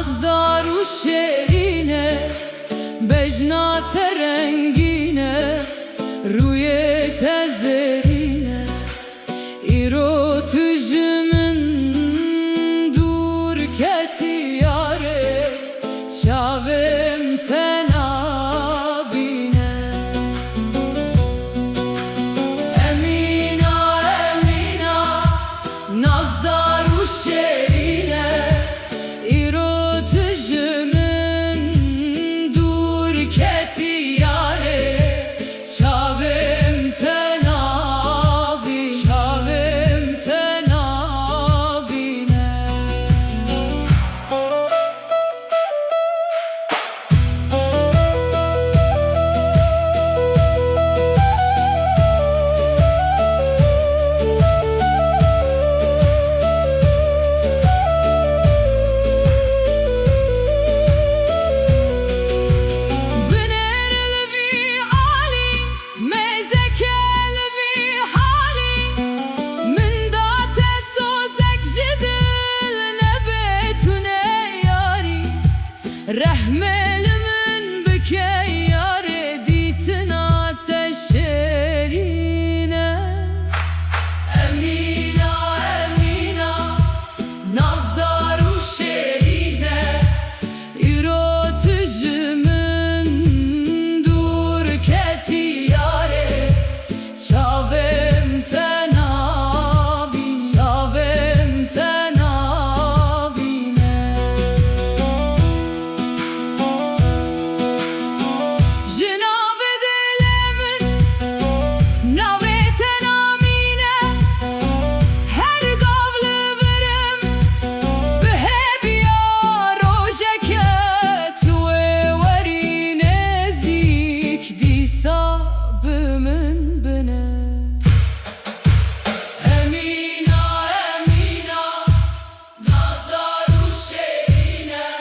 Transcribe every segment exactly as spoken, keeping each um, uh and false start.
Nazdar û şêrîn e, bejna te rengîn e, rûyê te zêrîn e. Îro tu ji min dûr ketî yarê, çavêm te nabîne. Emîna, Emîna, nazdar û şêrîn e, îro tu ji min dûr ketî yarê, çavêm te nabî, çavêm te nabîne. Binêr li vî alî, mêzeke li vî halî, min da te sozek ji dil, nebê tu ne yarî. Rehmê li min bike yarê, dîtina te şêrîn e. Emîna, Emîna, nazdar û şêrîn e, îro tu ji min dûr ketî yarê, çavêm te nabî, çavêm te nabîne. Ji navê dilê min navê te namîne. Her gav li vir im bi hêviya rojeke tu wê werî nêzîk, dîsa bi min bine. Emîna, Emîna, nazdar û şêrîn e,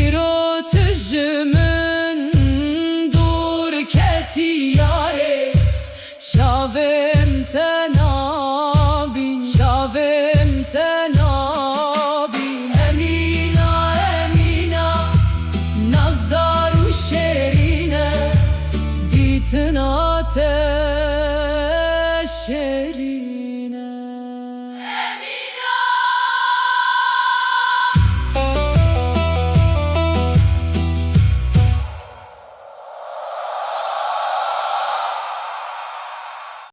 îro tu ji min dûr ketî yarê, çavêm te nabîn, çavêm te nabîn. Emîna, Emîna, nazdar û şêrîn e, dîtina te şêrîn